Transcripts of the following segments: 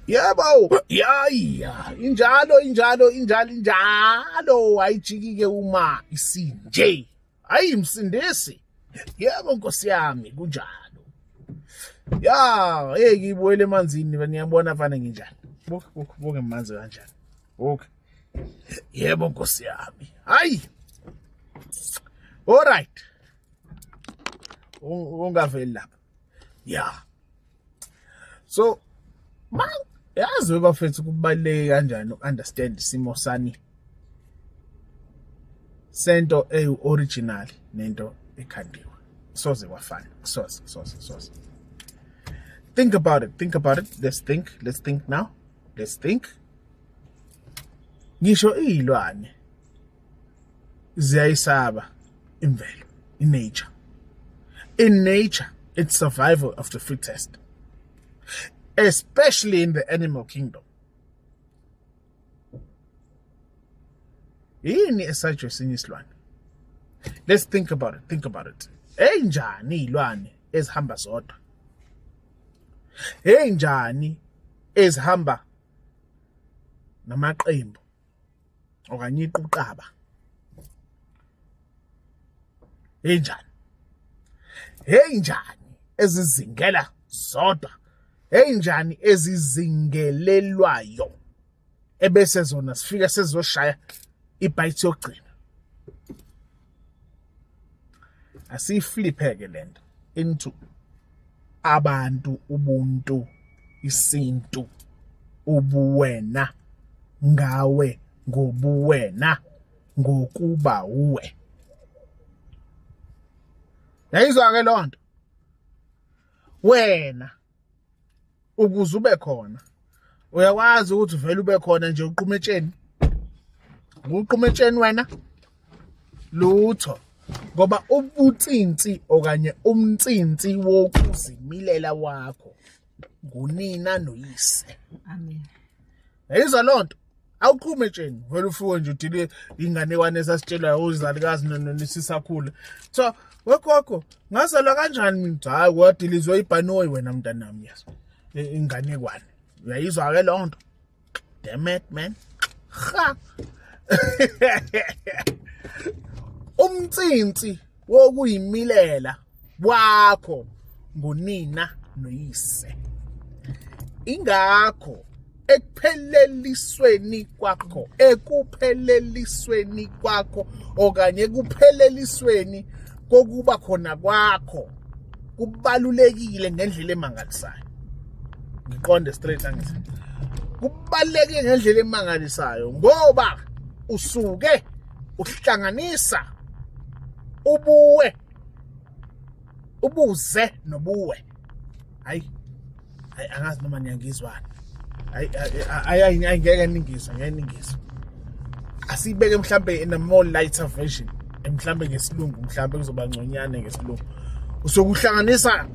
Yebo, ya, injalo injalo injalo injalo, ayijiki-ke uma isinje. Hayi msindisi. Yebo Nkosi yami, kunjalo. Ya, hey, ngibuyele emanzini, niyabona fana nginjani. Buka buka buka emanzi kanjani. Buka. Yebo Nkosi yami. Hayi. All right. Ungaveli lapha. Yeah. So ma yazi bafethu kubaluleke kanjani ukunderstand isimo sani sento eyu-original nento ekhandiwe. Soze kwafana, soze soze soze. Think about it, think about it. Let's think, let's think now, let's think. Ngisho iy'lwane ziyayisaba imvelo, i-nature. In nature, it's survival of the fittest, especially in the animal kingdom. Yini esatshwa esinye isilwane? Let's think about it, think about it. Eyinjani iy'lwane ezihamba zodwa? Eyinjani ezihamba namaqembu okanye iquqaba? Eyinjani? Eyinjani ezizingela zodwa? Eyinjani ezizingelelwayo ebese zona sifika sezoshaya ibite yokugcina? Asiyiflipheke lento into abantu, ubuntu, isintu, ubuwena, ngawe, ngobuwena, ngokuba uwe. Yayizwa ke lonto wena, ukuze ube khona uyakwazi ukuthi uvele ube khona nje, uqhume etsheni, uqhume etsheni wena, lutho, ngoba ubutsinsi okanye umnsinsi wokuzimilela wakho ngunina noyise. Amen. Yayizwa lonto, awuqhume etsheni vele ufike nje udile inganekwane esasitshelwa uzalukazi nesisakhula. So wegogo, ngazalwa kanjani mina? Hayi, wadilizwe ibhanoyi wena mntanami. Yazi inganekwane, uyayizwa ke lonto. Damn it, man. Ha, umnsinsi wokuyimilela wakho ngunina noyise. Ingakho ekuphelelisweni kwakho, ekuphelelisweni kwakho okanye ekuphelelisweni kokuba khona kwakho kubalulekile ngendlela emangalisayo. Ngiqonde straight, angithi kubaluleke ngendlela emangalisayo, ngoba usuke uhlanganisa ubuwe, ubuze nobuwe. Hayi hayi, angazi noma niyangizwana. Hayi hayi, ngeke ningizwe, ngeke ningizwe. Asibeke mhlambe in a more lighter version, mhlambe ngesilungu, mhlambe kuzoba ngconyane ngesilungu. Usokuhlanganisa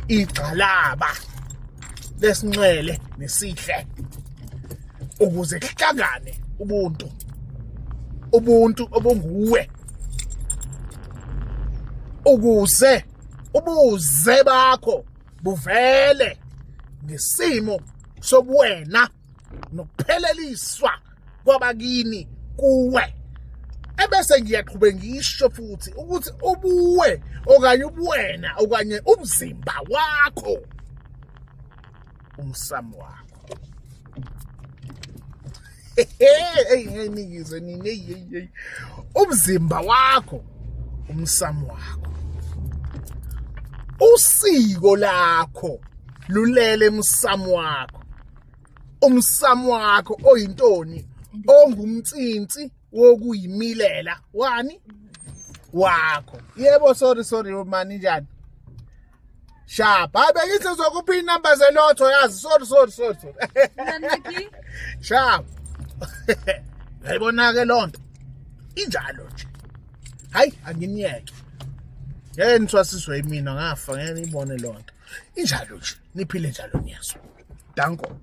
igxalaba lesinxele nesihle ukuze kuhlangane ubuntu, ubuntu obunguwe, ukuze ubuze bakho buvele ngesimo sobuwena nokupheleliswa kwabakini kuwe. Ebese ngiyaqhubeka ngisho futhi ukuthi ubuwe okanye ubuwena okanye umzimba wakho, umsamo wakho. Hey, ngeke ningizwe nini. Hey hey, umzimba wakho, umsamo wakho, usiko lakho lulele emsamo wakho, umsamo wakho oyintoni? Ongumtsinsi wokuyimilela wani wakho. Yebo, sorry sorry, mani, njani? Sharp. Hayi, bengithi ngizokupha inamba zelotho, yazi. Sorry sorry sorry sorry. Sharp. Yayibona ke lonto, injalo nje. Hayi, anginiyeke, ngeke nithwasiswe yimina ngafa, ngeke niyibone lonto. Injalo nje, niphile njalo, niyazwa. Danko.